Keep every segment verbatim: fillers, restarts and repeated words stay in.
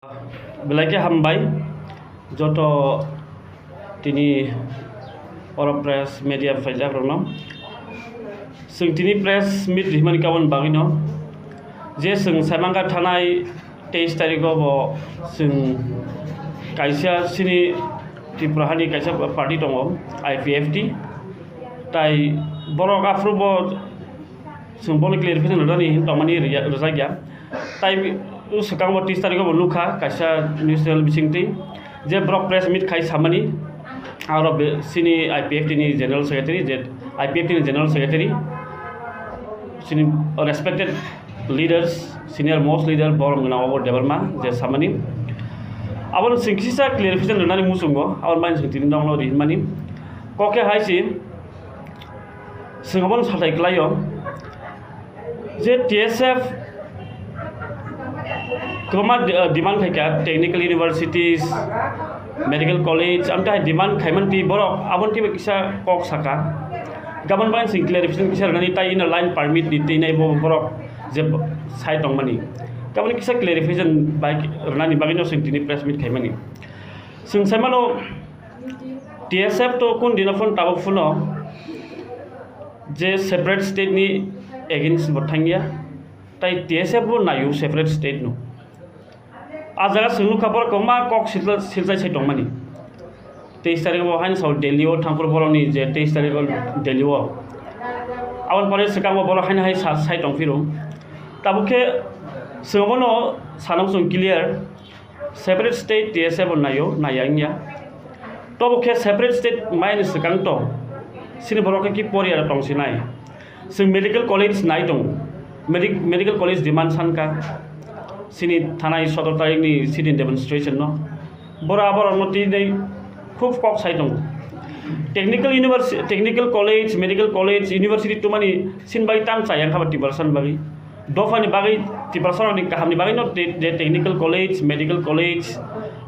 Belai khe hambai joto tini oro press media phaijak rokno. Chwng tini press meet rihmani kaboni bagwino je chwng saimangkha thanai teis tarikgo bo chwng kaisa chini Tripura hani kaisa party tongo, I P F T. Tai borok aphuru bo chwng bono clarification rwnani hin tongmani rwya-, rwjakya. Tai swkang bo teis tarikgo bo nukha kaisa news channel bisingtwi je borok press meet khai samani, aro be-, chini I P F T ni general secretary, je I P F T ni general secretary, chini respected leaders, senior most leader Boromgana Obor Debbarma je samani. Abono chwng kisa clarification rwnani muchungo, aboni bagwi chwng tini nokno rihmani. Kok khe hai se, chwng abono sathai kwlaio je T S F kwbangma de-, demand khaikha, technical universities, medical college, amtwi hai demand khaimani twi borok aboni twibo kisa kok saka. Gabon bai chwng clarification kisa rwnani tai inner line permit ni twi nai bo borok je sai tongmani. Gabon kisa clarification bai rwnani bagwino chwng tini press meet khaimani. Chwng saimano T S F to kun dino phone tabuk phuno je separate state ni against bo thangya, tai T S F bo naio separate state no. A jaga chwng nukha borok kwbangma kok silsa-, silchai sai tongmani. Teis tarikgo haino sao Delhi o thangphuru borokni je teis tarikgo Delhi o. Aboni pore swkango borok haino hai sa-, sai tongphiro. Tabuk khe chwng abono sana chwng clear, separate state T S F bo naio, naiya wngya. Tobo khe separate state maini swkang to, chini borok khe ki poriya tong sinai. Chwng medical college nai tongo. Medi-, medical college demand sankha. Chini thanai sotoro tarikni sit-in demonstration no. Bora borokno twi khub kok sai tongo. Technical university, technical college, medical college, university tongmani chini bai tang chaya wngkha ba Tiprasani bagwi. Dophani bagwi, Tiprasarokni kahamni bagwino te-, je technical college, medical college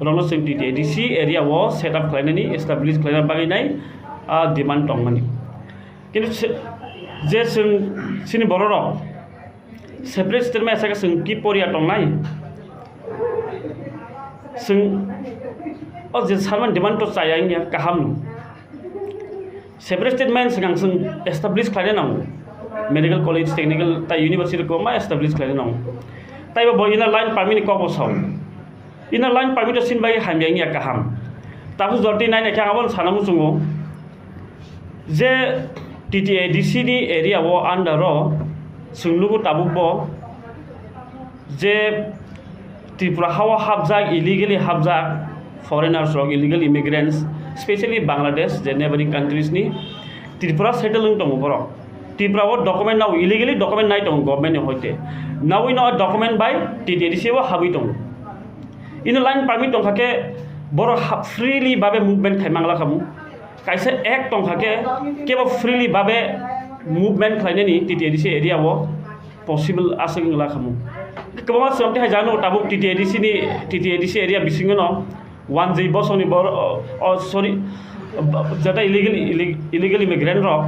rokno chwng T T A D C area o set up khlainani, establish khlaina bagwi nai, ah, demand tongmani. Kintu se-, je chwng chini bororok separate state mai asakhe chwng ki poriya tongnai? Chwng o je sermon demand to chaya wngya kaham no. Separate state mai swkang chwng establish khlaina nango. Medical college, technical tai university kwbangma establish khlaina nango. Taibo bo inner line permit ni kokbo sao. Inner line permit o chini bagwi hamya wngya kaham. Tabuk jotoni nai naikhe ang abono sana muchungo je T T A D C ni area o under o chwng nugo tabuk bo je Tripura hao hapjak, illegally hapjak foreigners rok, illegal immigrants, specially Bangladesh je neighboring countries ni Tripura settle wng tongo borok. Tripura o document nao, illegally document nai tongo government ni hoite. Naui no document bai T T A D C o habwi tongo. Inner line permit tongkha khe borok ha-, freely babe movement khai mangla khamu. Kaisa act tongkha khe kebo freely babe movement khlainani T T A D C area o possible aswk wngla khamu. Kwbangma chwng tei hai jano tabuk T T A D C ni, T T A D C area bisingo no wanjwi bosongni bor-, o, o, sorry, jata illegal, illeg-, illegal immigrant rok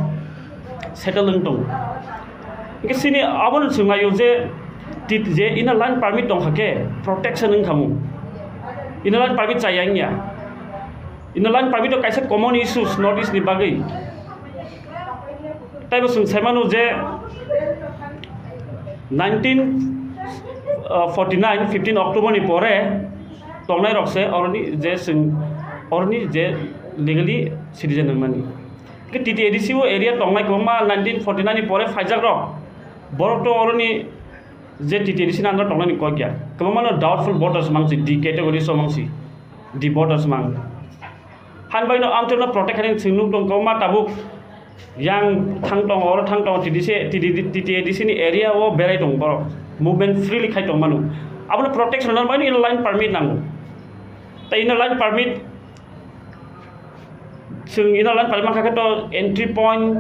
settle wng tongo. Hwnkhe chini abono chwng laio je tit-, je inner line permit tongkha khe protection wng khamu. Inner line permit chaya wngya. Inner line permit o kaisa common issues North East ni bagwi. Taibo chwng saimano je nineteen forty nine, fifteen October ni pore tongnai rok se oroni je chwng oroni je legally citizen wngmani. Hwnkhe T T A D C o area tongnai kwbangma nineteen forty nine ni pore phaijak rok, borok to oroni je T T A D C ni under tongnai ni kok ya. Kwbangma no doubtful voters mang si, D category so mang si, D voters mang. Han bai no amtwino protect khaini chwng nuk tong kwbangma tabuk yang thang tong, oro thang tong, T D C, T D, T T A D C ni area o berai tong borok. Movement freely khai tong manu. Abono protection rwna bai no inner line permit nango. Tai inner line permit, chwng inner line permit mankha khe to entry point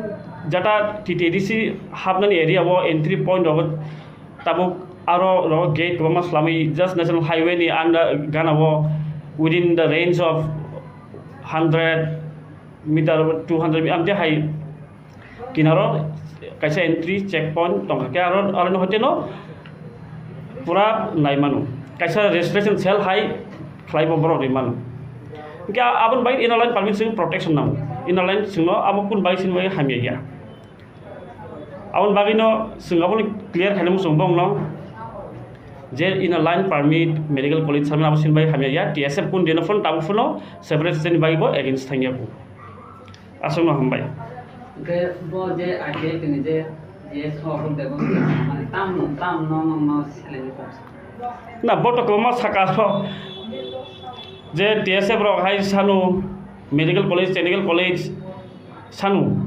jata T T A D C hapnani area o entry point rogo tabuk aro rogo gate kwbangma swlamwi just national highway ni under gana o within the range of hundred meter, two hundred meter, amtwi hai kinaro kaisa entry check point tongkha khe aro, aro no hoite no pura nai mano. Kaisa registration cell hai khlai bo borok rimano. Hingke aboni bagwi inner line permit chwng protection nango. Inner line chwngno abo kun bagwi sini bagwi hamya ya. Aboni bagwino chwng abono clear khaina muchung bongno je inner line permit medical college samani abo sini bagwi hamya ya. T S F kun dino phone tabuk phone separate state ni bagwi bo against thangya bo. Aswkno hambai. Hingke bo je I T F ni je G S O bo bebo mane tam tam no no no seleni kok. Na bo to kwbangma saka rok je T S F rok hai sanu medical college, technical college sanu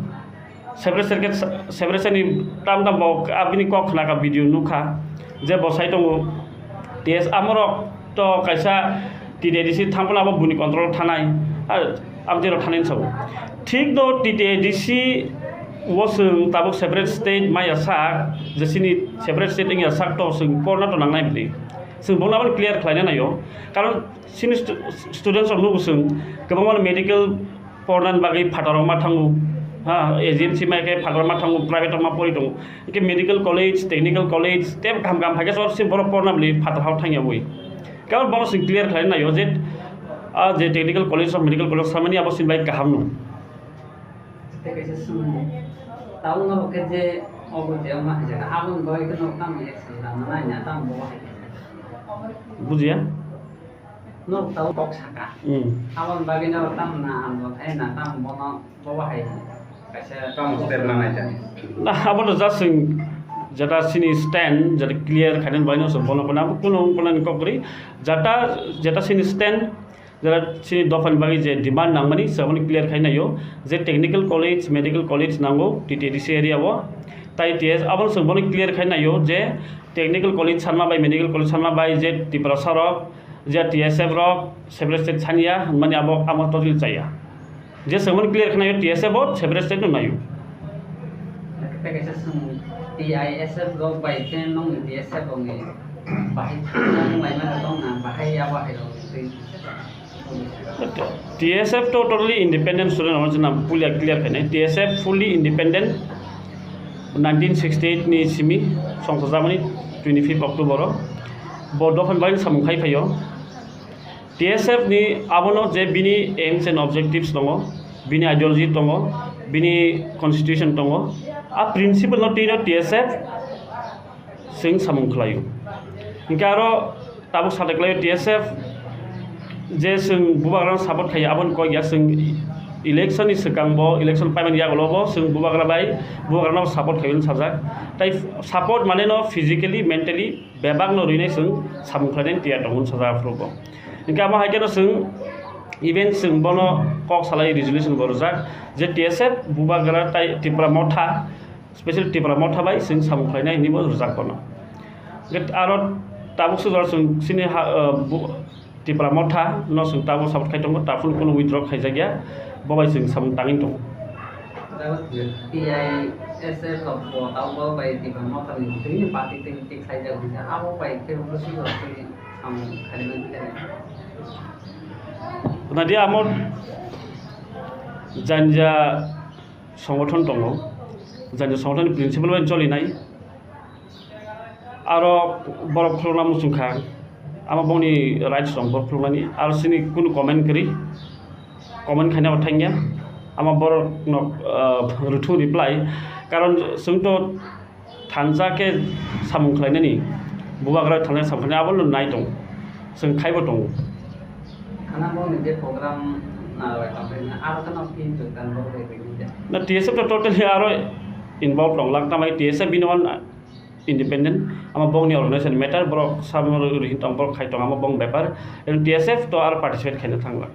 separate circuit separate ni tam tam bo abini kok khna ka video nukha je bo sai tongo T S amorok to kaisa T T A D C thangphano abo buini control thanai, abo tiro thanai sao. Thik no T T A D C o chwng tabuk separate state maya sak, je chini separate state wngya sak to chwng porna to nangnai bwlwi. Chwng bono abo clear khlaina naio. Karon chini stu-, students rok nugo chwng kwbangma medical pornani bagwi phatarok ma thango, ha, A G M C ma khe phatarok ma thango, private rok ma pori tongo. Hingke medical college, technical college, tei kaham kaham phaikhe sor si borok porna bwlwi phatar hao thangya bwi. Kebo bono chwng clear khlai naio je, ah, je technical college of medical college samani abo sini bai kaham no. Tei kaisa swngmung, tabuk norok khe je obo je wngma hai jaga, aboni bagwi khe norok tamo action lama nai na, tamo bobo hai khe? Bujiya? Norok tabuk kok saka. Hmm. Aboni bagwi norok tamo na, ando thai na, tamo bono bobo hai kaisa tamo step nanai ta. Na, abo no just chwng jeta chini stand, jeta clear khainani bagwi no chwng bono, bono abo kunu, bono ni kok kwrwi. Jeta, jeta chini stand, jeta chini dophani bagwi je demand nangmani, chwng abono clear khai naio je technical college, medical college nango T T A D C area o. Tai T S, abono chwng bono clear khai naio je technical college sanma bai, medical college sanma bai je Tiprasa rok, je T S F rok separate state saniya, hinmani abo, abo totally chaya. Je chwng bono clear khai naio T S F bo separate state no naio. Tei kaisa swngmung, T I S F rok bai khe nongni T S F rokni bahai thangna wnglaimani tongna, bahai abo hai rok twi? T S F to totally independent student, ono chwngno pulia clear khainai. T S F fully independent, nineteen sixty-eight ni simi songchajakmani twenty-fifth October o. Bo dophani bagwi samung khai phaio. T S F ni abono je bini aims and objectives tongo, bini ideology tongo, bini constitution tongo, a principle no twi no T S F chwng samung khlaio. Hingke aro tabuk sade khlaio T S F je chwng bubagrano support khaio, aboni kok ya chwng election ni swkang bo, election paimani yagulo bo chwng bubagra bai bubagrano support khaio hinwi sajak. Tai support mane no physically, mentally bebak no rwinai chwng samung khlainai tiyar tongo hinwi sajak aphuru bo. Hingke amo hai kheno chwng even chwng bono kok salai resolution bo rwjak je T S F bubagra tai Tipra Motha, special Tipra Motha bai chwng samung khlainai hinwi bo rwjak bono. Hingke aro tabuk sujor chwng chini ha, uh, bu-, Tipra Motha no chwng tabuk support khai tongo, ta phano kunu withdraw khaijakya, bo bai chwng samung tangwi tongo. T I S F rok bo tabuk bo bai Tipra Motha ni twi party twi twi khlaijak hwnka, abo bai khe bo sujor twi samung khlaimani khe. Nadia amo janja songothon tongo, janja songothon ni principle bai cholinai. Aro borok khulukna muchung kha, amo bongni rights tong borok khuluknani, aro chini kunu comment kwrwi, comment khaina bo thangya, amo borok no, ah, rwthung reply, karon chwng to thansa khe samung khlainani, bubagra thansa samung khlainani abono nai tong, chwng khaibo tongo. Khana bongni je program narwai tongkhe aro khana phi jwkang bo bai bai nide. Na T S F to totally aro involved tong lang tamai T S F bini wan independent, ama bongni organization matter, borok samo rwhi tong, borok khai tong, ama bong bepar, and T S F to aro participate khaina thangla.